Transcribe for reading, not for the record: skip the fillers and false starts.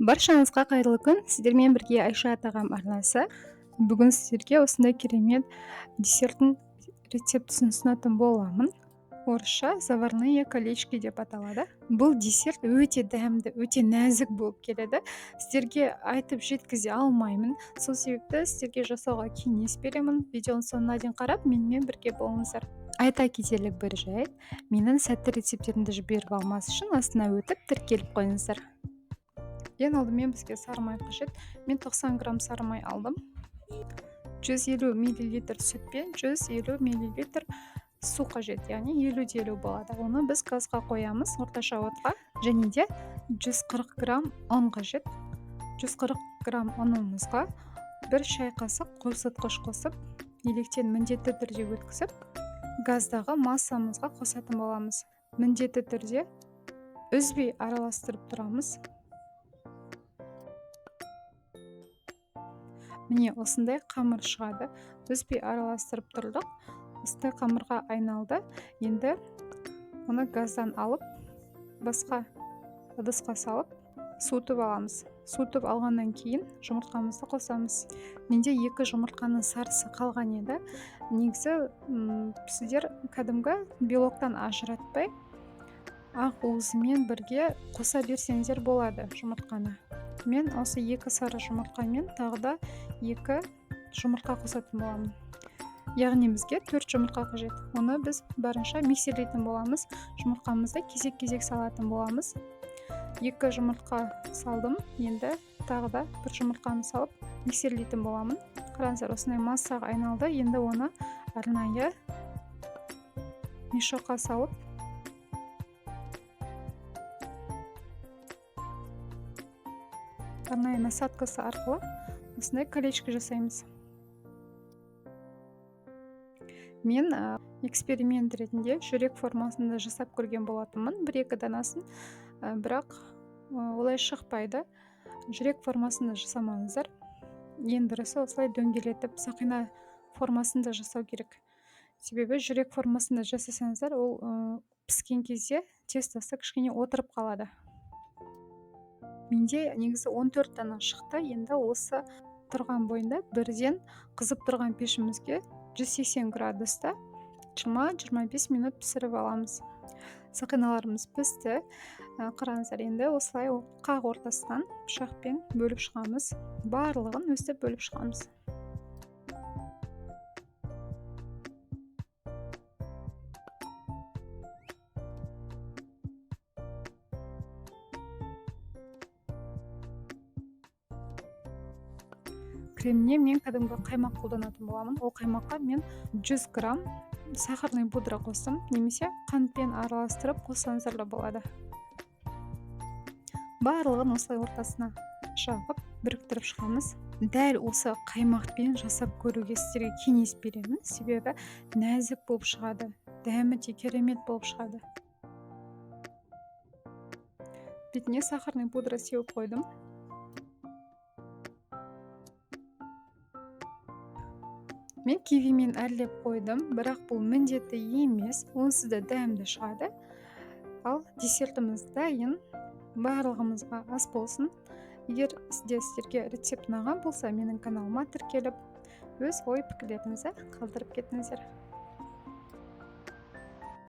Баршаңызға қайырлы күн. Сіздермен бірге Айша тағам арнасы. Бүгін сіздерге осындай керемет десерттің рецептісін ұсынатын боламын. Орысша заварные колечки деп аталады. Бұл десерт өте дәмді, өте нәзік болып келеді. Сіздерге айтып жеткізе алмаймын. Сол себепті сіздерге жасауға кеңес беремін. Видеоның соңына дейін қарап, менімен бірге болыңыздар. Айта кетерлік бір жайт, менің сәтті рецепттерімді жіберіп алмас үшін астына өтіп тіркеліп қойыңыздар. Ең алдымен бізге сары май қажет. Мен 90 грамм сары май алдым. 150 миллилитр сүт пен 150 миллилитр су қажет, яғни 50-50 болады. Оны біз газға қоямыз орташа отқа. Және де 140 грамм ұн қажет. 140 грамм ұнымызға бір шай қасық қосытқыш қосып, електен міндетті түрде өткізіп, газдағы массамызға қосатын боламыз. Міндетті түрде үзбей араластырып тұрамыз. Міне осындай қамыр шығады. Үзбей араластырып тұрдық. Осындай қамырға айналды. Енді оны газдан алып, басқа ыдысқа салып, суытып аламыз. Суытып алғаннан кейін жұмыртқамызды қосамыз. Менде 2 жұмыртқаның сарысы қалған еді. Негізі, сіздер кәдімгі белоктан ажыратпай, ақ уызымен бірге қоса берсеңіздер болады жұмыртқаны. Мен осы 2 сары жұмыртқамен тағы да 2 жұмыртқа қосатын боламын. Яғни бізге 4 жұмыртқа қажет. Оны біз барынша миксерлейтін боламыз. Жұмыртқамызды кезек-кезек салатын боламыз. 2 жұмыртқа салдым. Енді тағы да бір жұмыртқаны салып миксерлейтін боламын. Қараңыздар, осындай массаға айналды. Енді оны арнайы мешокқа салып, арнайы насадкасы арқылы осындай колечко жасаймыз. Мен эксперимент ретінде жүрек формасында жасап көрген болатынмын, бір-екі данасын, бірақ олай шықпайды. Жүрек формасында жасамаңыздар. Ең дұрысы осылай дөңгелетіп сақина формасында жасау керек. Себебі жүрек формасында жасасаңыздар, ол піскен кезде тестосы кішкене отырып қалады. Менде негізі 14 дана шықты. Енді осы тұрған бойында бірден қызып тұрған пешімізге 180 градуста 20-25 минут пісіріп аламыз. Сақиналарымыз пісті. Қараңыздар, енді осылай қақ ортасынан пышақпен бөліп шығамыз. Барлығын өстіп бөліп шығамыз. Креміне мен кәдімгі қаймақ қолданатын боламын. Ол қаймаққа мен 100 грамм сахарный пудра қостым, немесе қантпен араластырып қоссаңыздар да болады. Барлығын осылай ортасына жағып, біріктіріп шығамыз. Дәл осы қаймақпен жасап көруге сіздерге кеңес беремін, себебі нәзік болып шығады, дәмі де керемет болып шығады. Бетіне сахарный пудра сеуіп қойдым. Мен кивимен әрлеп қойдым, бірақ бұл міндетті емес, онсыз да дәмді шығады. Ал десертіміз дайын, барлығымызға ас болсын. Егер сіздерге рецепт ұнаған болса, менің каналыма тіркеліп, өз ой пікірлеріңізді қалдырып кетіңіздер.